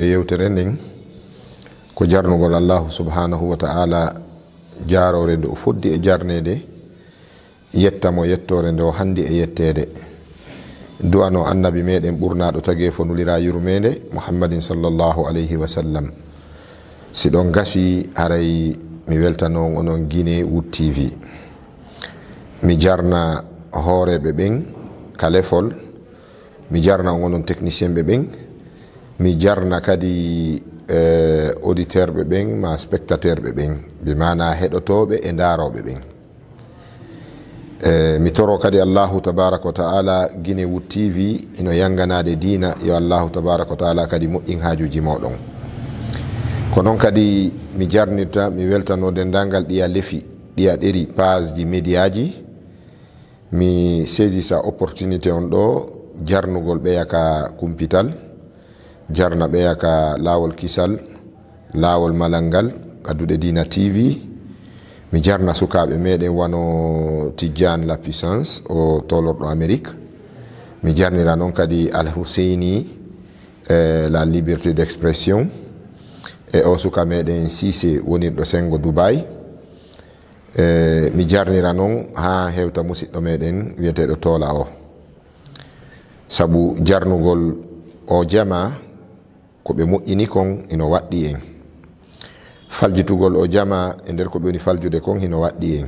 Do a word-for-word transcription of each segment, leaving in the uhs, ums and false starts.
E yewtere nden, ko jarnugol Allahu subhanahu wa ta'ala, jaaroore nde o foddi e jarneede, yetta mo yettoore nde o handi e yetteede, du'ano annabi meɗen ɓurnaaɗo tageefo, nulira yurmeende, Muhammadin sallallahu alayhi wa sallam. Si ɗon gasi, haray mi weltano on onon Guinée Wood T V. Mi jarna hooreeɓe ɓen ka lefol, mi jarna on onon technicien ɓe ɓen, mi jarna kadi, eh, auditeur ɓe ɓen, ma spectateur ɓe ɓen, bi maana heɗotooɓe e ndaarooɓe ɓen. Eh, mi toro kadi Allahu tabaraka wa ta'ala, Guinée Wood T V ino yanganaade diina, yo Allahu tabaraka wa ta'ala kadi moƴƴin haajuuji mooɗon. Ko non kadi mi jarnirta, mi weltano denndaangal ɗiya lefi, ɗiya ɗeri, page ji, média ji. Mi saisisa opportunité on ɗo jarnugol ɓeya ka kumpital, jarna ɓeya ka laawol kisal, laawol malal ngal, ka Duɗe Diina T V. Mi jarna sukaaɓe meɗen wano Tijjaan La Puissance, o tolorɗo Amérique. Mi jarnira non kadi Al Husseini, eh, La Liberté d'Expression, e o suka meɗen Cissé wonirɗo Sengo Dubai. E mi jarnira non haa hewta musiɗɗo meɗen wi'eteeɗo Toola o. Sabu jarnugol o jama, ko ɓe moƴƴini kon hino waɗɗi en. Faljitugol o jama e nder ko ɓe woni faljude kon hino waɗɗi en.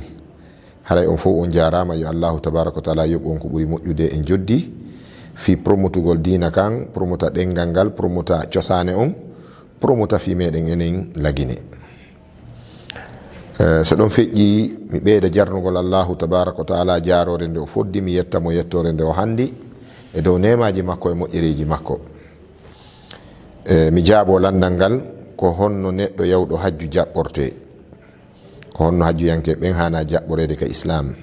Haray on fow on jaaraama, yo Allahu tabaraka wa taala yoɓu on ko ɓuri moƴƴude e njoddi fii promotugol diina kan, promota ɗenngal ngal, promota cosaane on, promota fii meɗen enen La Guinée. Eh, so ɗon feƴƴi, mi ɓeyda jarnugol Allahu tabaraka wa taala jaaroore nde o foddi, mi yetta mo yettoore nde o handi e dow neemaaji makko e moƴƴereeji makko. Eh, mi jaabo lanndal ngal, ko honno neɗɗo yawɗo hajju jaɓɓortee? Ko honno hajjuyanke ɓen haana jaɓɓoreede ka Islaam?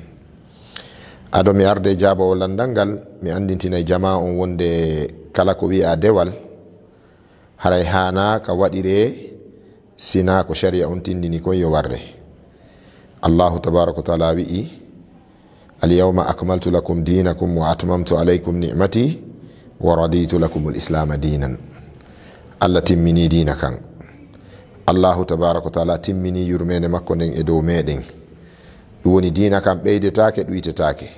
Ado mi arde jaabo o lanndal ngal, mi anndintinay jamaa on wonde kala ko wi'aa dewal, haray haanaa ka waɗiree, sinaa ko sharia on tindini kon yo warre. Allahu tabaraka wa taala wi'i, "Al-yawma akmaltu lakum dinakum wa atmamtu alaykum ni'mati wa raditu lakum al-islama dinan." Allah timmini diina kan. Allahu tabaraka wa taala timmini yurmeende makko nden e dow meɗen. Ɗum woni diina kan ɓeydetaake, ɗuytetaake.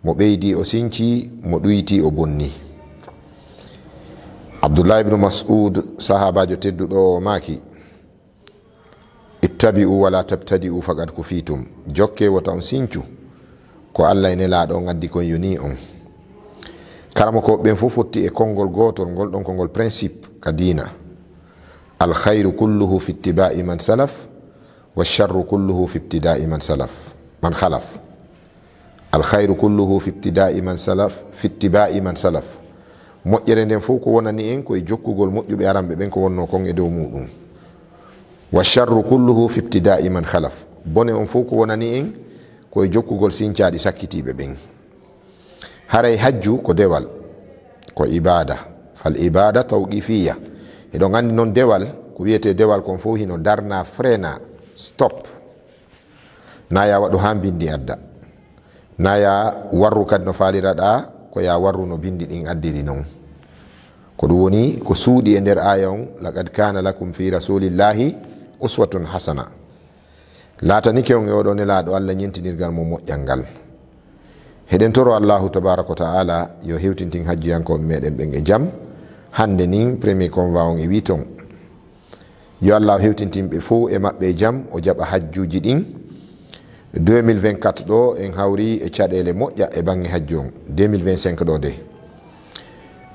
Mo ɓeydi o sinci, mo ɗuyti o bonni. Abdullah ibnu Mas'ud, sahaabaajo tedduɗo o, maaki, "Ittabi'u wa la tabtadi'u faqad kufitum." Jokke, wota on sincu. Ko Allah e Nelaaɗo on addi kon yoni on. Karamokooɓe ɓen fof fotti e konngol gootol ngol ɗon, konngol principe ka diina. "Al khayru kulluhu fi ittiba'i man salaf, wa sharru kulluhu fi ibtida'i man salaf, man khalaf." "Al khayru kulluhu fi ibtida'i man salaf, fi ittiba'i man salaf." Moƴƴere nden fof ko wonani en ko e jokkugol moƴƴuɓe aranɓe ɓen ko wonno kon e dow muɗum. "Wa sharru kulluhu fi ibtida'i man khalaf." Bone on fof ko wonani en ko e jokkugol sincaaɗi sakkitiiɓe ɓen. Haray hajju ko dewal, ko ibada. Fal ibada tawqifiyya. Eɗon anndi non dewal, ko wiyetee dewal kon fof hino darna, frena, stop. Na ya waɗu haa mbinndi adda. Na ya warru kadi no faaliraɗaa, ko ya warru no binndi ɗin addiri non. Ko ɗum woni ko suuɗi e nder aaya on, "Laqad kana lakum fi rasulillahi uswatun hasana." Laatanike on e oɗo Nelaaɗo Allah ñentinirgal mo moƴƴal ngal. Heɗen toro Allahu tabaraka wa taala yo hewtintin hajjuyankooɓe meɗen ɓen e jam. Hannde nin premier convoi on e wii ton. Yo Allah hewtintin ɓe fow e maɓɓe e jam, o jaɓa hajjuuji ɗin. Deux mille vingt-quatre ɗo en hawri e caɗeele moƴƴa e baŋŋe hajju on. Deux mille vingt-cinq ɗo de.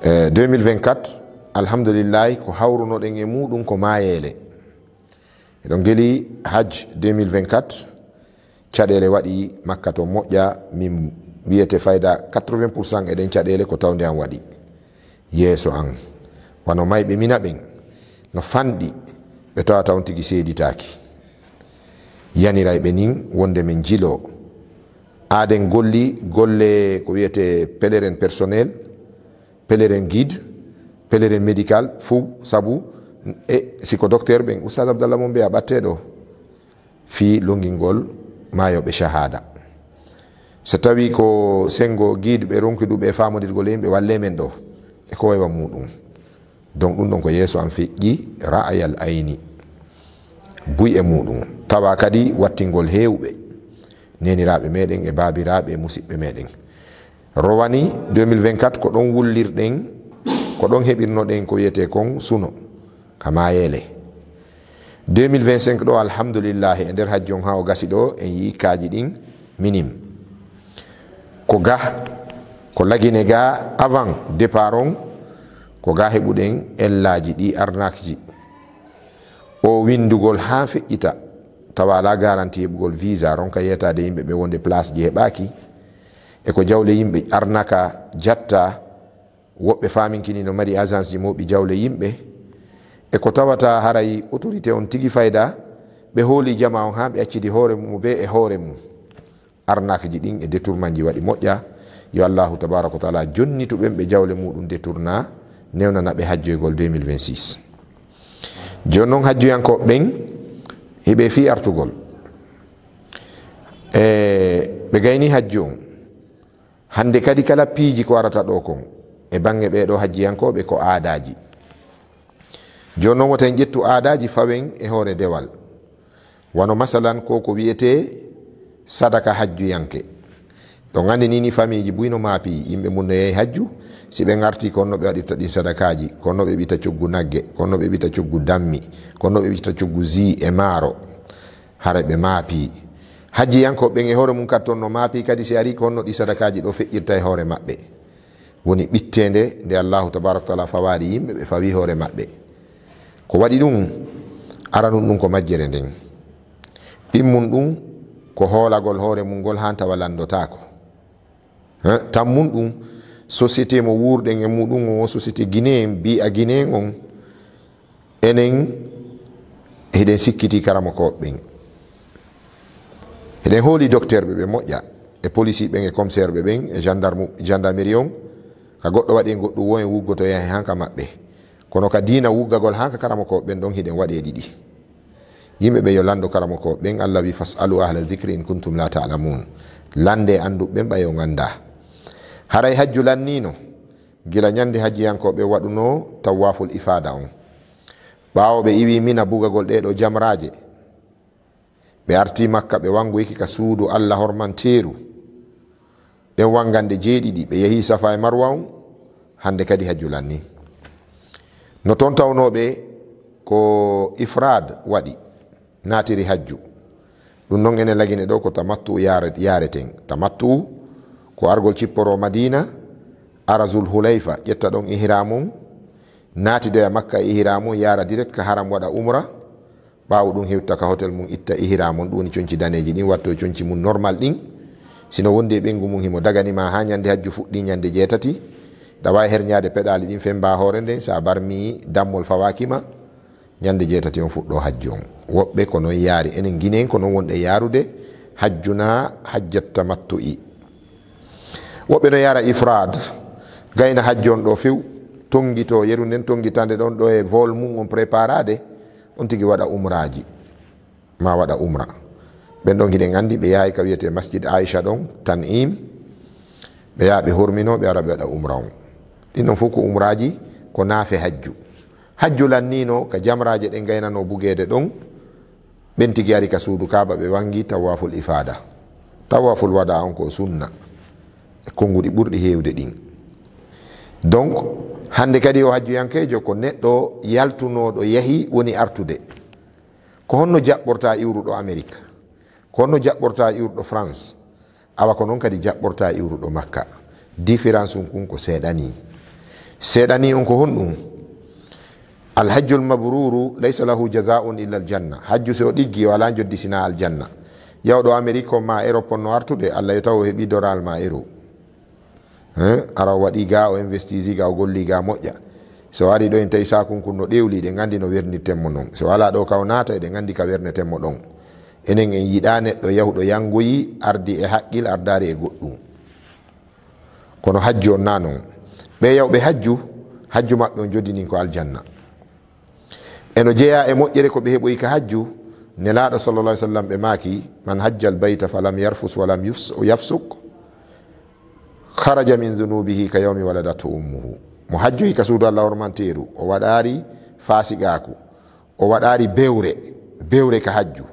Eh, deux mille vingt-quatre, alhamdulillahi, ko hawrunoɗen e muɗum ko maayeele. Eɗon geli hajj deux mille vingt-quatre, caɗeele waɗi Makka to moƴƴa, min wiyete fayda quatre-vingts pour cent e ɗen caɗeele ko tawde an waɗi. Yeeso an, wano mayɓe Mina ɓen, no fanɗi, ɓe tawata on tigi seeditaaki. Yaniray ɓe nin wonde min jiloo. Aaden golli golle ko wiyete pèlerin personnel, pèlerin guide, pèlerin médical, fow, sabu e si ko docteur ɓen, Oustaz Abdallah Mombe a ɓatte ɗo. Fii longingol maayooɓe shahada. So tawi ko senngo guide ɓe ronki ɗum e faamondirgol e yimɓe, walle men ɗo e ko waywa muɗum. Donc ɗum ɗon ko yeeso am feƴƴi ra'ayal ayni, buy e muɗum, tawa kadi wattingol heewɓe, neeniraaɓe meɗen e baabiraaɓe e musiɓɓe meɗen. Rowani deux mille vingt-quatre ko ɗon wullirɗen, ko ɗon heɓirnoɗen ko wiyetee kon suno ka maayeele. Deux mille vingt-cinq ɗo, alhamdulillahi, e nder hajju on haa o gasi ɗo, en yi'i kaaji ɗin minim. Ko ga, ko lagine ga avant départ on, ko ga heɓuɗen ellaaji ɗi, arnaque ji. O winndugol haa feƴƴita, tawa alaa garanti heɓugol visa, ronka yeetaade yimɓe ɓe wonde place ji heɓaaki, e ko jawle yimɓe arnaka jatta, woɓɓe faaminkini no mari agence ji mooɓi jawle yimɓe, e ko tawata haray autorité on tigi fayda, ɓe hooli jama on haa ɓe accidi hoore mum be e hoore mum. Arnaque ji ɗin e détournement ji waɗi moƴƴa. Yo Allahu tabaraka wa taala jonnitu ɓen ɓe jawle muɗum détourna, newnana ɓe hajjoygol deux mille vingt-six. Jooni non hajjuyankooɓe ɓen hiɓe fii artugol. E ɓe gayni hajju on. Hannde kadi kala piiji ko arata ɗo kon e baŋŋe ɓee ɗoo hajjiyankooɓe ko aadaaji. Jooni non wota en ƴettu aadaaji fawen e hoore dewal. Wano masalan ko ko wiyetee sadaka hajjuyanke. Ɗon anndi ni ni famiiji buy no maapi, yimɓe mun no yehi hajju, si ɓe ngarti ko honno ɓe waɗirta ɗin sadakaaji, ko honno ɓe ɓita coggu nagge, ko honno ɓe ɓita coggu dammi, ko honno ɓe ɓita coggu zii e maaro. Hara ɓe maapi. Hajjiyankooɓe ɓen e hoore mun kadi ton no maapi kadi si ari ko honno ɗi sadakaaji ɗo feƴƴirta e hoore maɓɓe. Woni ɓitteende nde Allahu tabaraka wa taala fawaali yimɓe, ɓe fawi hoore maɓɓe. Ko waɗi ɗum, aranun ɗum ko majjere nden. Ɗimmun ɗum ko hoolagol hoore mun ngol haa tawa lanndotaako. Hein, tammun ɗum, société mo wuurɗen e muɗum o, société guinéen, mbi'a guinéen on, enen hiɗen sikkiti karamokooɓe ɓen. Hiɗen hooli docteur ɓe, ɓe moƴƴa, e policier ɓen, e commissaire ɓe ɓen, e gendarme, gendarmerie on, ka goɗɗo waɗi en goɗɗum wo en wuggoto yahi hanka maɓɓe. Kono ka diina wuggagol hanka karamokooɓe ɓen ɗon hiɗen waɗe ɗiɗi. Yimɓe ɓe yo lanndo karamokooɓe ɓen, Allah wi, "Fas'alu ahla dhikri in kuntum la ta'lamun." Lannde annduɓe ɓen ɓay on annda. Haray hajju lanniino, gila ñande hajjiyankooɓe waɗuno tawaful ifaada on. Ɓaawo ɓe iwi Mina bugagol ɗee ɗoo jamraaje, ɓe arti Makka, ɓe wangoyki ka suudu Allah hormanteeru. Ɗen wangande jeeɗiɗi, ɓe yehi Safa e Marwa on, hannde kadi hajju lanni. No ton tawnooɓe ko ifraad waɗi, naatiri hajju. Ɗum non enen lagine ɗo ko tamattu yaare-, yaareten. Tamattu ko argol cipporo Madina, ara Zul Hulayfa, ƴetta ɗon ihram on, naatidoya Makka e ihram on, yaara direct ka haram waɗa umra. Ɓaawo ɗum hewta ka hotel mum, itta ihram on, ɗum woni conci daneeji ɗin, watto conci mum normal ɗin. Sino wondi e ɓeyngu mum himo dagani ma haa ñande hajju fuɗɗi ñande jeetati, ɗa waawi herñaade peɗaali ɗin femba hoore nden, sa barmi dammol fawaaki ma, ñande jeetati on fuɗɗo hajju on. Woɓɓe ko non yaari, enen Guinéen ko non wonɗen yaarude, hajju na hajjat tamattu'i. Woɓɓe no yaara ifraad, gayna hajju on ɗo few, tongito yeru nden, tongitande ɗon ɗo e vol mum on préparade, on tigi waɗa umraaji, ma waɗa umra. Ɓen ɗon hiɗen anndi ɓe yahay ka wiyetee Masjid Aisha ɗon, Tan'im, ɓe yaha ɓe hormino, ɓe ara ɓe waɗa umra on. Ɗin ɗon fof ko umraaji, ko naafe hajju. Hajju lanniino ka jamraaje ɗen gaynano bugeede ɗon, ɓen tigi ari ka suudu Kaaba, ɓe wangi tawaful ifaada. Tawaful wada on ko sunna e konnguɗi ɓurɗi heewde ɗin. Donc, hannde kadi o hajjuyankeejo ko neɗɗo yaltunooɗo yahi woni artude. Ko honno jaɓɓorta iwruɗo Amerique? Ko honno jaɓɓorta iwruɗo France? Awa ko non kadi jaɓɓorta iwruɗo Makka. Différence un kun ko seeɗani. Seeɗani on ko honɗum? Alhajjul mabruru laysa lahu jazaa'un illa aljanna. Hajju si o ɗiggi, o alaa njoddi sinaa aljanna. Yawɗo Amerique on ma Europe on no artude, Allah yo taw o heɓi doral ma euro. Hein? Ara o waɗi ga, o investisi ga, o golli ga moƴƴa. So o ari ɗo en tawi sakun kun no ɗewli, ɗen anndi no wernirten mo non. So o alaa ɗo ka o naata, eɗen anndi ka werneten mo ɗon. Enen en yiɗa neɗɗo yahuɗo yangoyi, ardi e haqqil, ardaari e goɗɗum. Kono hajju on na non. Ɓe yawɓe hajju, hajju maɓɓe on jodinin ko aljanna. Eno jeyaa e moƴƴere ko ɓe heɓoyi ka hajju, Nelaaɗo sallallahu alaihi wasallam ɓe maaki, "Man hajjal bayta falam yarfus walam yufs-, yafsuk, kharaja min dhunubihi ka yawmi waladathu ummuhu." Mo hajjoyi ka suudu Allah hormanteeru, o waɗaari faasigaaku, o waɗaari bewre, bewre ka hajju.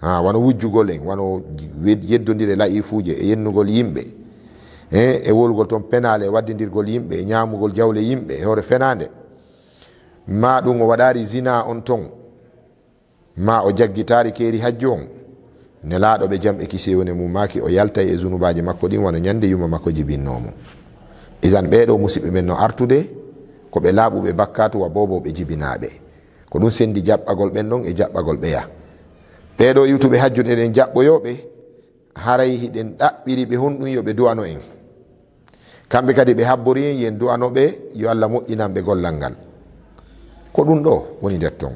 Ha, wano wujjugol en, wano wed-, yeddondire la'ifuuje e yennugol yimɓe. E, e wolgol ton penaale, e waddindirgol yimɓe, e ñaamugol jawle yimɓe, e hoore fenaande. Ma ɗum o waɗaari zina on ton. Ma o jaggitaari keeri hajju on. Nelaaɗo ɓe jam e kisiyee woni e mum maaki o yaltay e zunubaaji makko ɗin wano ñande yuma makko jibinnoo mo. Idan ɓee ɗoo musiɓɓe ɓen no artude, ko ɓe laaɓuɓe bakkaatu wa booboo ɓe jibinaaɓe. Ko ɗum sendi jaɓɓagol ɓen ɗon e jaɓɓagol ɓeya. Ɓee ɗoo iwtuɓe hajju ɗen ɗen jaɓɓoyoo ɓe, haray hiɗen ɗaɓɓiri ɓe honɗum yo ɓe du'ano en. Kamɓe kadi ɓe habbori en, yo en du'ano ɓe, yo Allah moƴƴinan ɓe gollal ngal. Ko ɗum ɗoo woni nder ton.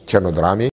Ceerno Dramé.